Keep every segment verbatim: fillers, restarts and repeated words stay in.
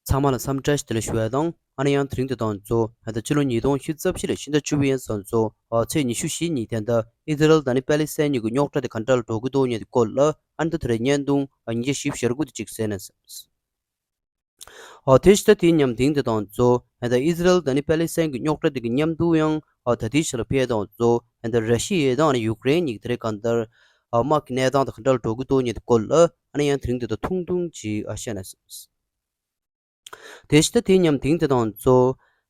ཚང་མ་ལ་འཚམས་འདྲི་བཀྲ་ཤིས་བདེ་ལེགས་ཞུ་བ་དང་། ཨ་ནི་ཡང་དེ་རིང་འདི་དང་གཙོ་ཨ་ད་ཕྱི་ལོ་ཉིས་སྟོང་ཉི་ཤུ་རྩ་བཞི་ལོའི་ཕྱི་ཟླ་བཅུ་པའི་ཡན་ས་གཙོ་ཨ་ཚེས་ཉི་ཤུ་བཞི་ཉིན་དེ་འདྲ་ཨི་ཟི་རལ་དང་ནི་པེ་ལི་སི་ཐན་གཉིས་ཀྱི་རྙོག་དྲ་དེ་ག་འདྲ་ལ་འགྲོ་གི་འདུག་སྙམ་དེ་སྐོར་ལ་ཨ་ནི་ད་དེ་རིང་བརྙན་ཐུང་ཨ་ཉིས་བརྒྱ་བཞི་བཅུ་ཞེ་དགུ་དེ་གཅིག་གསན་ན་བསམ། ཨ་དེ་ཕྱི་ཟླ་དེའི་ཉམས་དེང་དེ་དང་གཙོ་ཨ་ད་ཨི་ཟི་རལ་དང་ནི་པེ་ལི་སི་ཐན་གྱི་རྙོག་དྲ་དེ་གི་མཉམ་དུ་ཡང་ཨ་ད་དེའི་ཆ་ལ་ཕེ་དང་གཙོ་ཨ་ད་ར་ཤི་ཡ་དང་ཨ་ནི་ཡུཀ་རེན་གཉིས་ཀྱི་དེ་རིང་ག་འདྲ་ཨ་དམག་གི་གནས་སྟངས་དེ་ག་འདྲ་ལ་འགྲོ་གི་འདུག་སྙམ་དེ་སྐོར་ལ་ཨ་ནི་ཡང་དེ་རིང་འདི་ད་ཐུང་ཐུང་ཅིག་ཨ་བཤད་ན་བསམ། དེ་ཕྱི་ཟླ་དེའི་ཉམས་དེང་དེ་དང་གཙོ་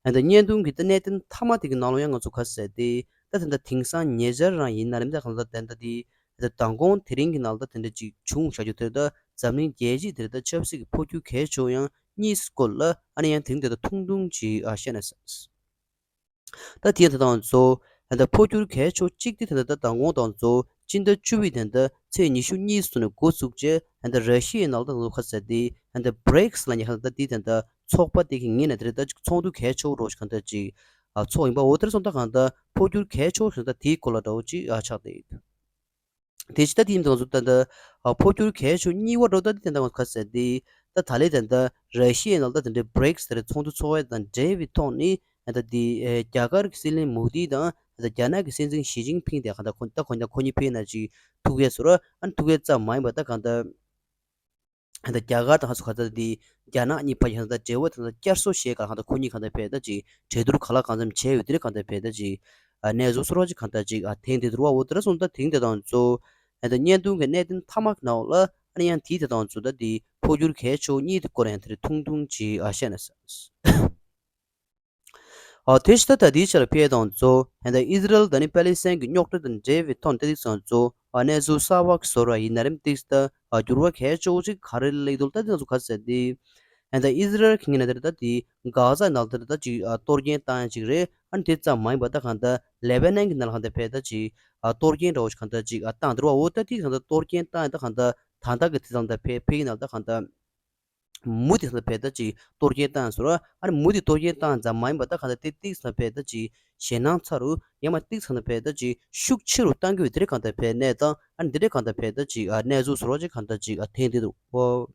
ཨ་ད་བརྙན་ཐུང་གི་ད་གནད་དོན་མཐའ་མ་དེ་གི་ནང་ལོགས་ཡང་ང་ཚོ་ག་ཟེར་ཏེ་ད་དེ་འདྲ་དེང་སང་ཉེ་ཆར་རང་ཡིན་ན་རེད་མི་ད་གང་ལྟར་དེ་འདྲ་དེ་ད་མདང་དགོང་དེ་རིང་གི་ནང་ད་དེ་འདྲ་ཅིག་བྱུང་བཞག་རྒྱུ་དེ་ད་འཛམ་གླིང་རྒྱལ་སྤྱིའི་དེ་ད་ཆབ་སྲིད་ཀྱི་འཕོ་འགྱུར་གལ་ཆེ་བོ་ཡང་གཉིས་སྐོར་ལ་ཨ་ནི་ཡང་དེ་རིང་དེ་ད་ཐུང་ཐུང་ཅིག་ཨ་བཤད་ན་བསམ། ད་དེ་ད་དང་གཙོ་ད་འཕོ་འགྱུར་གལ་ཆེ་བོ་གཅིག་དེ་ད་ད་མདང་དགོང་དང་གཙོ་སྤྱི་ཟླ་བཅུ་པའི་དེ་ད་ཚེས་ཉི་ཤུ་གཉིས་སུ་ནས་འགོ་བཙུགས་རྗེས་ད་ར་ཤི་ཡའི་ནང་ད་ལོ་ཁ་ཟེར་དེ་ད་བྷི་རིག་སི་ལ་ཉེ་ཁ་ད་དེ་ད་ཚོགས་པ་དེ་གི་ངོས་ནས་དེ་ད་ཅིག་ཚོགས་འདུ་གལ་ཆེ་བོ་རོགས་ཤིག་གང་ད་ཅིག་ཨ་ཚོགས་ཡིན་པ་འོ་དེར་སོང་ད་གང་ད་འཕོ་འགྱུར་གལ་ཆེ་བོ་ཞིག་ད་དེའི་སྐོར་ལ་འདྲ་བོ་ཅིག་ཨ་ཆགས་ཏེ་ཡོད། དེ་ཕྱི་ད་དེ་ཡིན་དང་གཙོ་ད་ད་ཨ་འཕོ་འགྱུར་གལ་ཆེ་བོ་གཉིས་པ་འདྲ་བོ་ད་དེ་དེ་འདྲ་ཁ་ཟེར་དེ་ད་ད་ལས་དེ་ད་ར་ཤི་ཡའི་ནང་ད་དེ་འདྲའི་བྷི་རིག་སི་དེ་རེད་ཚོགས་འདུ་ཚོགས་ཡ་དང་འབྲེལ་བའི་ཐོག་ནས་ད་དེ་ཨེ་རྒྱ་གར་གྱི་སྲིད་བློན་མོ་དི་དང་ད་རྒྱ་ནག་གི་སྲིད་འཛིན་ཞི་ཅིན་ཕིང་དེ་གང་ད་ཁོ་ད་ཁོ་ད་ཁོ་གཉིས་ཕེབས་ན་ཅིག་ཐུག་ཡས་བཟོ་འདྲ་ཨ་ཐུག་ཡས་ཙམ་མ་ཡིན་པ་ད་གང་ད། ད་རྒྱ་གར་དང་ཧ་སུ་ཁ་ད་དེ་རྒྱ་ནག་གཉིས་བར་གྱི་ཧ་ད་འབྲེལ་བ་དེ་ད་བསྐྱར་གསོ་བྱེད་ག་ཧ་ད་ཁོ་གཉིས་གང་ད་ཕེབས་ད་ཅིག་གྲོས་བསྡུར་ག་ལ་གང་འཚམ་བྱས་ཡོད་དེ་རེད་གང་ད་ཕེབས་ད་ཅིག་ཨ་གནས་ཚུལ་སོ་ར་ཅིག་གང་ད་ཅིག་ཨ་ཐེངས་དེ་དུར་བ་འོ་དེ་ར་སོང་ད་ཐེངས་དེ་དང་གཙོ་ཨ་ད་བརྙན་ཐུང་གི་གནད་དོན་མཐའ་མ་གི་ནང་ལ་ཨ་ནི་ཡང་དེའི་དེ་དང་གཙོ་ད་དེ་འཕོ་འགྱུར་གལ་ཆེ་བོ་གཉིས་དེ་སྐོར་ཡང་དེ་རེད་ཐུང་ཐུང་ཅིག་ཨ་བཤད་ན་ཟེར། ཨ་དེ་ཕྱི་ད་ད་དེའི་ཆ་ལ་ཕེབས་དང་གཙོ་ཨ་ད་ཨི་ཟི་རལ་དང་ནི་པེ་ལི་སི་ཐན་གྱི་རྙོག་དྲ་དང་འབྲེལ་བའི་ཐོག་ནས་ཏིག་ཙམ་གཙོ་ཨ་གནས་ཚུལ་གསར་བ་གི་བཟོ་འདྲ་ཡིན་ན་རེད་ཏིག་ཙམ་ཨ་འགྱུར་བ་གལ་ཆེ་བོ་ཅིག་ག་རེ་སླེབས་འདུག་ད་དེ་ང་ཚོ་ག་ཟེར་དེ་ཨ་ད་ཨི་ཟི་རལ་གྱི་ངོས་ནས་དེ་ད་དེ་གྷ་ཛ་ནང་དེ་ད་ཅིག་ཨ་གཏོར་སྐྱོན་བཏང་ཡ་ཅིག་རེད། ཨ་ནི་དེ་ཙམ་མ་ཡིན་པ་ད་གང་ད་ལེ་བྷ་ནན་གྱི་ནང་ལ་གང་ད་ཕེབས་ད་ཅིག་ཨ་གཏོར་སྐྱོན་འདྲ་བོ་ཅིག་གང་ད་ཅིག་ཨ་བཏང་འདུག་བ་འོ་ད་དེ་གང་ད་གཏོར་སྐྱོན་བཏང་ཡ་ད་གང་ད་ད་ལྟ་གི་དེ་ཙམ་ད་ཕེབས་ཕེབས་ཀྱི་ནང་ད་གང་ད། མུ་མཐུད་ད་ཕེབས་ད་ཅིག་གཏོར་སྐྱོན་བཏང་ཟེར་བ། ཨ་ནི་མུ་མཐུད་གཏོར་སྐྱོན་བཏང་ཙམ་མ་ཡིན་པ་ད་གང་ལྟར་དེ་ཏིག་ཙམ་ཕེབས་ད་ཅིག་ཞེད་སྣང་ཚ་རུ་ཡང་མ་ཏིག་ཙམ་ཕེབས་ད་ཅིག་ཤུགས་ཆེ་རུ་བཏང་གི་ཡོད་དེ་རེད་གང་ལྟར་ཕེབས་གནས་སྟངས་ཨ་ནི་དེ་རེད་གང་ལྟར་ཕེབས་ད་ཅིག་ཨ་གནས་ཚུལ་ཟེར་བ་ཅིག་གང་ལྟར་ཅིག་ཨ་ཐེངས་དེ་འདུག་ཨོ།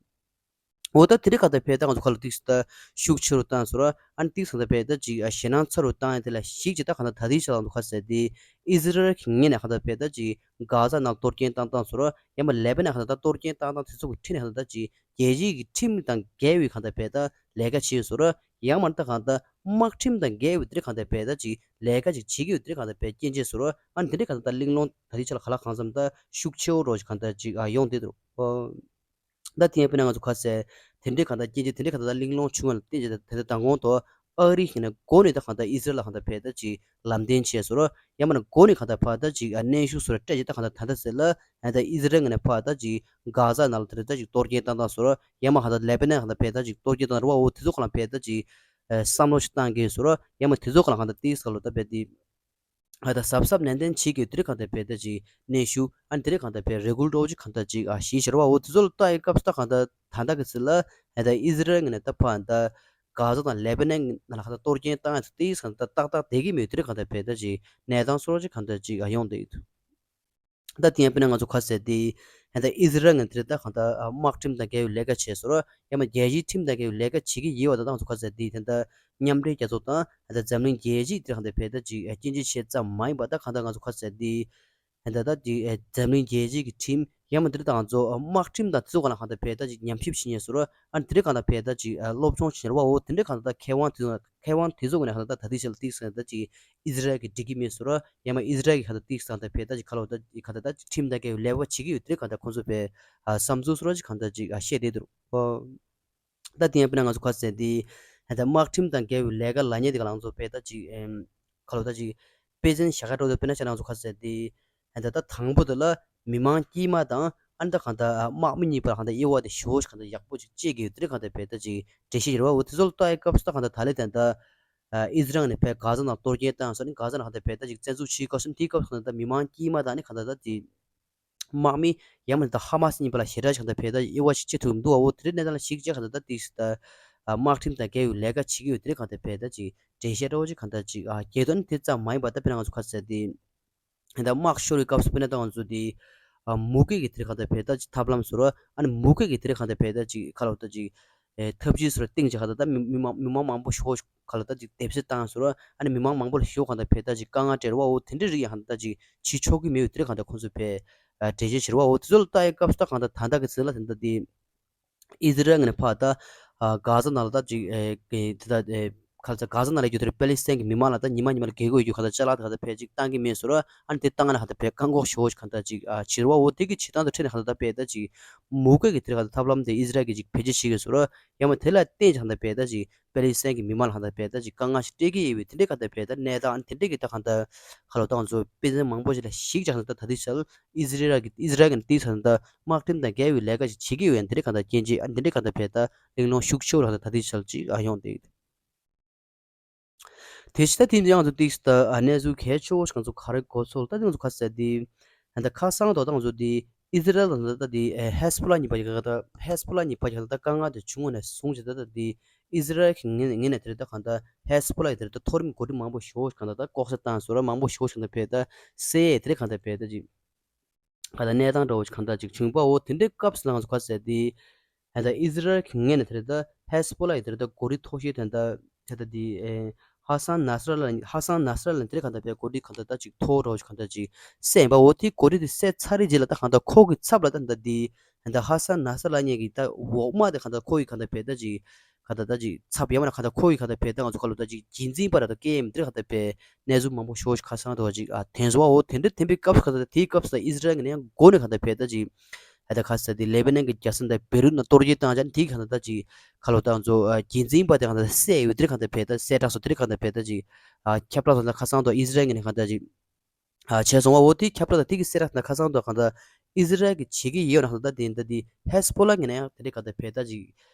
འོ་ད་དེ་རེད་གང་ལྟར་ཕེབས་ད་ང་ཚོ་ཁ་ལ་ཏིག་ཙམ་ཤུགས་ཆེ་རུ་བཏང་ཟེར་བ་ཨ་ནི་ཏིག་ཙམ་ཕེབས་ད་ཅིག་ཨ་ཞེད་སྣང་ཚ་རུ་བཏང་ཡ་དེ་ལ་གཞིགས་ཅིག་ད་གང་ལྟར་ད་ལྟའི་ཆ་ལ་ང་ཚོ་ཁ་ཟེར་དེ་ཨི་ཟི་རལ་གྱི་ངོས་ནས་གང་ལྟར་ཕེབས་ད་ཅིག་གྷ་ཛ་ནང་གཏོར་སྐྱོན་བཏང་བཏང་ཟེར་བ་ཡང་མ་ལེ་བྷ་ནན་གང་ལྟར་གཏོར་སྐྱོན་བཏང་བཏང་དེ་ཚོ་གི་ཁྲིད་ནས་གང་ལྟར་ཅིག་རྒྱལ་སྤྱིའི་གི་ཁྲིམས་དང་འགལ་བའི་གང་ལྟར་ཕེབས་ད་ལས་ཀ་བྱེད་ཟེར་ར། ཡང་མིན་ད་གང་ལྟར་དམག་ཁྲིམས་དང་འགལ་བའི་དེ་གང་ལྟར་ཕེབས་ད་ཅིག་ལས་ཀ་ཅིག་བྱེད་ཀྱི་ཡོད་དེ་གང་ལྟར་ཕེབས་སྐྱོན་བརྗོད་ཟེར་ར། ཨ་ནི་དེ་འདྲའི་གང་ལྟར་གླེང་སློང་ད་ལྟའི་ཆ་ལ་ག་ལ་གང་འཚམ་ད་ཤུགས་ཆེ་བོ་རོ་ཞིག་གང་ལྟར་ཅིག་ཨ་ཡོང་བསྡད་འདུག་ཨོ། ད་དེ་ཡང་དཔེར་ན་ང་ཚོ་ཁ་ཟས་དེ་འདྲའི་གང་ལྟར་སྐྱོན་བརྗོད་དེ་འདྲའི་གང་ལྟར་གླེང་སློང་བྱུང་བ་ལ་བརྟེན་བྱས་ད་དེ་ལྟར་མདང་དགོང་དུ་ཨ་རི་ཞིག་ནས་འགོ་ནས་ད་གང་ལྟར་ཨི་ཟི་རལ་ལ་གང་ལྟར་ཕེབས་ད་ཅིག་ལམ་སྟོན་བྱས་ཟེར་ར། ཡང་མིན་ན་འགོ་ནས་གང་ལྟར་ཕར་ད་ཅིག་ཨ་གནོན་ཤུགས་ཟེར་ར་སྤྲད་ཅིག་ད་གང་ལྟར་ད་ལྟ་ཟེར་ལ་ཨ་ད་ཨི་ཟི་རལ་ངོས་ནས་ཕར་ད་ཅིག་གྷ་ཛ་ནང་ལ་དེ་རེད་ད་ཅིག་གཏོར་སྐྱོན་བཏང་བཏང་ཟེར་ར། ཡང་མ་གང་ལྟར་ལེ་བྷ་ནན་གང་ལྟར་ཕར་ད་ཅིག་གཏོར་སྐྱོན་བཏང་རེད་བ། འོ་དེ་ཚོ་གང་ལ་ཕར་ད་ཅིག་ཨ་བསམ་བློ་ཞིག་བཏང་གི་ཟེར་ར། ཡང་མ་དེ་ཚོ་གང་ལ་གང་ལྟར་ཏིག་ཙམ་ལོ་ད་ཕར་དེ་ཨ་ད་གཟབ་གཟབ་ནན་ཏན་བྱེད་ཀྱི་དེ་རེད་གང་ལྟར་ཕར་ད་ཅིག་གནོན་ཤུགས་ཨ་ནི་དེ་རེད་གང་ལྟར་ཕར་རེ་སྐུལ་འདྲ་བོ་ཅིག་གང་ལྟར་ཅིག་ཨ་བྱས་ཟེར་བ། འོ་དེ་ཚོ་ལ་ལྟ་ཡི་སྐབས་སུ་ད་གང་ལྟར་ད་ལྟ་གི་ཚེ་ལ་ཨ་ད་ཨི་ཟི་རལ་ངོས་ནས་ད་ཕར་ད་གྷ་ཛ་དང་ལེ་བྷ་ནན་ནང་ལ་གང་ལྟར་གཏོར་སྐྱོན་བཏང་ཡ་ཏིག་ཙམ་ད་ཏག་ཏག་བསྡད་ཀྱི་མེད་དེ་རེད་གང་ལྟར་ཕར་ད་ཅིག་གནས་སྟངས་སོ་སོ་ཅིག་གང་ལྟར་ཅིག་ཨ་ཡོང་བསྡད་ཡོད། ད་དེ་ཡང་དཔེར་ན་ང་ཚོ་ཁ་ཟས་དེ་ད་ཨི་ཟི་རལ་ངོས་དེ་ད་གང་ལྟར་དམག་ཁྲིམས་དང་འགལ་བའི་ལས་ཀ་བྱས་སོང་ར། ཡང་མ་རྒྱལ་སྤྱིའི་ཁྲིམས་དང་འགལ་བའི་ལས་ཀ་བྱེད་ཀྱི་ཡོད་པ་ད་ང་ཚོ་ཁ་ཟས་དེ་ད་མཉམ་འབྲེལ་རྒྱལ་ཚོགས་དང་ད་འཛམ་གླིང་རྒྱལ་སྤྱིས་དེ་གང་ལྟར་ཕར་ད་ཅིག་སྐྱོན་བརྗོད་བྱས་ཙམ་མ་ཡིན་པ་ད་གང་ལྟར་ང་ཚོ་ཁ་ཟས་དེ་ད་ད་ཅིག་འཛམ་གླིང་རྒྱལ་སྤྱིའི་གི་ཁྲིམས་ཡང་མ་དེ་ད་ང་ཚོ་དམག་ཁྲིམས་དང་དེ་ཚོ་གང་ལ་གང་ལྟར་ཕར་ད་ཅིག་ཉམས་ཞིབ་བྱེད་ཉན་སོང་ར། ཨ་ནི་དེ་རིང་གང་ལྟར་ཕར་ད་ཅིག་སློབ་སྦྱོང་བྱེད་ཉན་ར་བ། འོ་དེ་འདྲའི་གང་ལྟར་ད་མཁས་དབང་དེ་ཚོ་མཁས་དབང་དེ་ཚོ་ངོས་ནས་གང་ལྟར་ད་ད་ལྟའི་ཆ་ལ་ཏིག་ཙམ་ད་ཅིག་ཨི་ཟི་རལ་གྱིས་འགྲིག་གི་མེད་ཟེར་ར། ཡང་མ་ཨི་ཟི་རལ་གྱིས་གང་ལྟར་ཏིག་ཙམ་ད་ཕར་ད་ཅིག་ཁ་ལོ་ད་ཅིག་གང་ལྟར་ད་ཁྲིམས་དང་འགལ་བའི་ལས་ཀ་བྱེད་ཀྱི་ཡོད་དེ་རིང་གང་ལྟར་ཁོང་ཚོ་ཕར་ཨ་བསམ་ཚུལ་ཟེར་ར་ཅིག་གང་ལྟར་ཅིག་ཨ་བཤད་བསྡད་འདུག་ཨོ། ད་དེ་ཡང་དཔེར་ན་ང་ཚོ་ཁ་ཟས་དེ་ད་དམག་ཁྲིམས་དང་འགལ་བའི་ལས་ཀ་ལབ་མཁན་དེ་ག་ལ་ང་ཚོ་ཕར་ད་ཅིག་ཨེམ་ཁ་ལོ་ད་ཅིག་དཔེ་མཚོན་བཞག་ག་འགྲོ་ད་དཔེར་ན་ཆ་ལ་ང་ཚོ་ཁ་ཟས་དེ་ད་ད་དང་པོ་དེ་ལ་མི་མང་དཀྱུས་མ་དང་ཨ་ནི་ད་གང་ལྟར་དམག་མི་གཉིས་བར་གང་ལྟར་དབྱེ་བ་དེ་ཞེ་པོ་ཞིག་གང་ལྟར་ཡག་པོ་ཅིག་བཅད་ཀྱི་ཡོད་དེ་རིང་གང་ལྟར་ཕར་ད་ཅིག་འགྲེལ་བཤད་བྱེད་ར་བ། འོ་དེ་ཚོ་ལ་ལྟ་ཡི་སྐབས་སུ་ད་གང་ལྟར་ད་ལས་ད་ད་ཨི་ཟི་རལ་ནས་ཕར་གྷ་ཛ་ནང་གཏོར་སྐྱོན་བཏང་སོང་ནི་གྷ་ཛ་ནང་གང་ལྟར་ཕར་ད་ཅིག་བཙན་འཛུལ་བྱེད་སྐབས་སུ་དེའི་སྐབས་སུ་གང་ལྟར་མི་མང་དཀྱུས་མ་དང་ནི་གང་ལྟར་ད་དེ་དམག་མི་ཡང་མིན་ད་ཧ་མ་སི་གཉིས་བར་ལ་ཞེ་དྲག་ཅིག་གང་ལྟར་ཕར་ད་དབྱེ་བ་ཞིག་ཕྱེ་ཐུབ་མི་འདུག་བ། འོ་དེ་འདྲའི་གནས་སྟངས་ལ་གཞིགས་བྱས་གང་ལྟར་ད་ཏིག་ཙམ་ད་དམག་ཁྲིམས་དང་འགལ་བའི་ལས་ཀ་བྱེད་ཀྱི་ཡོད་དེ་རིང་གང་ལྟར་ཕར་ད་ཅིག་འགྲེལ་བཤད་འདྲ་བོ་ཅིག་གང་ལྟར་ཅིག་ཨ་རྒྱལ་དོན་དེ་ཙམ་མ་ཡིན་པ་ད་དཔེར་ན་ང་ཚོ་ཁ་ཟས་དེ་ད་དམག་ཤོར་བའི་སྐབས་སུ་དཔེར་ན་ད་ང་ཚོ་དེ་ཨ་མུ་གེ་གི་དེ་རིང་གང་ལྟར་ཕར་ད་ཅིག་ཐབས་ལམ་ཟེར་ར། ཨ་ནི་མུ་གེ་གི་དེ་རིང་གང་ལྟར་ཕར་ད་ཅིག་ཁ་ལོ་ད་ཅིག་ ཨེ་ཐབས་ཇུས་སོགས་སྟེང་ཅིག་ཧ་ད་ད་མི་མི་མང་མི་མང་མང་པོ་ཞོ་ག་ལ་ད་ཅིག་དེབ་སེ་བཏང་སོགས་ཨ་ནི་མི་མང་མང་པོ་ལ་ཞོ་གང་ད་ཕེ་ད་ཅིག་དཀའ་ངལ་སྤྲད་ར་བ་འོ་དེ་འདྲའི་རིགས་ཡང་ཧ་ད་ད་ཅིག་བྱེད་ཆོག་གི་མེད་དེ་རེད་གང་ད་ཁོང་ཚོ་ཕེ་གྲོས་ཆོད་བྱེད་ར་བ་འོ་དེ་ཚོ་ལ་ལྟ་ཡི་སྐབས་སུ་ད་གང་ད་ད་ད་གི་ཚེ་ལ་ད་ད་དེ། ཨི་ཟི་རལ་ངོས་ནས་ཕར་ད་ཨ་གྷ་ཟ་ནང་ལ་ད་ཅིག་ཨེ་གི་དེ་ད་ཨེ་ཁ་ཚ་གྷ་ཟ་ནང་ལ་ཡོད་དེ་རེད་པེ་ལི་སི་ཐན་གྱི་མི་མང་ལ་ད་ཉི་མ་ཉི་མ་ལ་རྒྱལ་སྒོ་ཡོད་རྒྱུ་ག་ད་ཅ་ལག་དེ་ག་ད་ཕལ་ཅིག་བཏང་གི་མེད་ཟེར་ར་ཨ་ནི་དེ་བཏང་ན་ག་ད་ཕལ་བཀག་འགོག་ཞོ་ག་ད་ཅིག་ཨ་བྱེད་ར་བ་འོ་དེ་གི་བྱེད་སྟངས་དེ་འཕྲད་ནས་ག་ད་ད་ཕལ་ད་ཅིག་མུ་གེ་གི་དེ་ག་ད་ཐབས་ལམ་དེ་ཨི་ཟི་རལ་གྱི་ཅིག་བེད་སྤྱོད་བྱེད་གི་ཟེར་ར་ཡང་མ་དེ་ལ་བརྟེན་ཅིག་ག་ད་ཕལ་ད་ཅིག་པེ་ལི་སི་ཐན་གྱི་མི་མང་ལ་ག་ད་ཕལ་ད་ཅིག་དཀའ་ངལ་ཞིག་སྤྲད་ཀྱི་ཡོད་པའི་དེ་འདྲའི་ག་ད་ཕལ་ད་གནས་སྟངས་ཨ་ནི་དེ་འདྲའི་གི་ད་ག་ད་ཁ་ལོ་ད་ང་ཚོ་དཔེ་མཚོན་མང་པོ་ཞིག་ལ་གཞིགས་ཅིག་ག་ད་ད་ད་དེ་ཆ་ལ། ཨི་ཟི་རལ་གྱི་ཨི་ཟི་རལ་གྱི་དེའི་ས་ད་དམག་ཁྲིམས་དང་འགལ་བའི་ལས་ཀ་ཞིག་བྱེད་ཀྱི་ཡོད་ཡང་དེ་འདྲའི་གང་ལྟར་སྐྱེན་ཅིག་ཨ་འདི་འདྲའི་གང་ལྟར་བས་ད་གླེང་སློང་ཤུགས་ཆེ་བ་རག་ད་ད་དེའི་ཆ་ལ་ཅིག་ཨ་ཡོང་དེ། དེ་ཕྱི་ད་དེ་ཡང་ང་ཚོ་ཏིག་ད་གནས་ཚུལ་གལ་ཆེ་བོ་ཞིག་ང་ཚོ་ག་རེ་གོ་ཚོད་ད་དེ་ང་ཚོ་ག་ཟེར་དེ་ད་ཁ་སང་དོ་ད་ང་ཚོ་དེ་ཨི་ཟི་རལ་དང་ད་དེ་ཧེ་སི་བྷོ་ལ་གཉིས་པ་ཡི་ག་ད་ཧེ་སི་བྷོ་ལ་གཉིས་པ་ཡི་ག་ད་དཀའ་ངལ་དེ་བྱུང་བ་ནས་བཟུང་ཅིག་ད་ད་དེ་ཨི་ཟི་རལ་གྱི་ངོས་ནས་དེ་རེད་ད་གང་ལྟར་ཧེ་སི་བྷོ་ལ་ཡི་དེ་རེད་ད་མཐོ་རིམ་འགོ་ཁྲིད་མང་པོ་ཞེ་པོ་ཞིག་གང་ལྟར་ད་ལྐོག་ཟ་བཏང་བཟོ་འདྲ་མང་པོ་ཞེ་པོ་ཞིག་གང་ལྟར་བས་ད་བསད་དེ་རེད་གང་ལྟར་བས་ད་ཅིག་ག་ད་གནས་སྟངས་འདྲ་བོ་ཞིག་གང་ལྟར་ཅིག་བྱུང་བ་འོ་དེ་འདྲའི་སྐབས་སུ་ང་ཚོ་ག་ཟེར་དེ་ད་ཨི་ཟི་རལ་གྱི་ངོས་ནས་དེ་རེད་ད་ཧེ་སི་བྷོ་ལ་ཡི་དེ་རེད་ད་འགོ་ཁྲིད་མཐོ་ཤོས་དེ་ད་ད་ད་དེ་ཧ་སན་ནཱ་སི་ར་ལ་ཧ་སན་ནཱ་སི་ར་ལ་དེ་རེད་གང་ལྟར་བས་འགོ་ཁྲིད་གང་ལྟར་ད་ཅིག་མཐོ་བོ་འདྲ་བོ་ཞིག་གང་ལྟར་ཅིག་བསད་པ་འོ་དེ་འགོ་ཁྲིད་དེ་བསད་ཚར་རེད་རྗེས་ལ་ད་གང་ལྟར་ཁོ་གི་ཚབ་ལ་ད་ད་དེ། ད་ཧ་སན་ནཱ་སི་ར་ལ་གཉིས་ཀྱི་ད་འོག་མ་དེ་གང་ལྟར་ཁོ་ཡི་གང་ལྟར་བས་ད་ཅིག་གང་ལྟར་ད་ཅིག་ཚབ་ཡ་མ་ན་གང་ལྟར་ཁོ་ཡི་གང་ལྟར་བས་ད་ང་ཚོ་ཁ་ལོ་ད་ཅིག་རྒྱུན་འཛིན་པ་ར་ད་སྐད་ཡིན་དེ་གང་ལྟར་བས་གནས་ཚུལ་མང་པོ་ཤོ་ཤི་ཁ་སང་དུ་བ་ཅིག་ཨ་དེ་ཚོ་བ་འོ་དེ་འདྲ་དེ་འདྲའི་སྐབས་སུ་གང་ལྟར་དེའི་སྐབས་སུ་ད་ཨི་ཟི་རལ་གྱི་ནས་ཡང་འགོ་ནས་གང་ལྟར་བས་ད་ཅིག་ཨ་ད་ག་ས་དེ་ལེ་བྷ་ནན་གྱི་རྒྱལ་ས་ད་བེ་རུད་ན་གཏོར་རྒྱག་བཏང་ཅན་དེ་གང་ལྟར་ད་ཅིག་ཁ་ལོ་ད་ང་ཚོ་རྒྱུན་འཛིན་པ་དེ་གང་ལྟར་བསད་ཡོད་དེ་གང་ལྟར་བས་ད་བསད་དྲག་སོ་དེ་གང་ལྟར་བས་ད་ཅིག་ཨ་ཁྱབ་བསྒྲགས་སོང་ད་ཁ་སང་དུ་ཨི་ཟི་རལ་གྱི་ནས་གང་ལྟར་ཅིག་ཨ་བྱས་སོང་བ་འོ་དེ་ཁྱབ་བསྒྲགས་དང་དེ་གི་གསལ་བསྒྲགས་དང་ཁ་སང་དུ་གང་ལྟར་ཨི་ཟི་རལ་གྱི་བྱེད་ཀྱི་ཡོད་ན་གང་ལྟར་དེ་འདྲ་དེ་ཧེ་སི་བྷོ་ལ་གི་ནས་ཡང་དེ་འདྲའི་གང་ལྟར་བས་ད་ཅིག་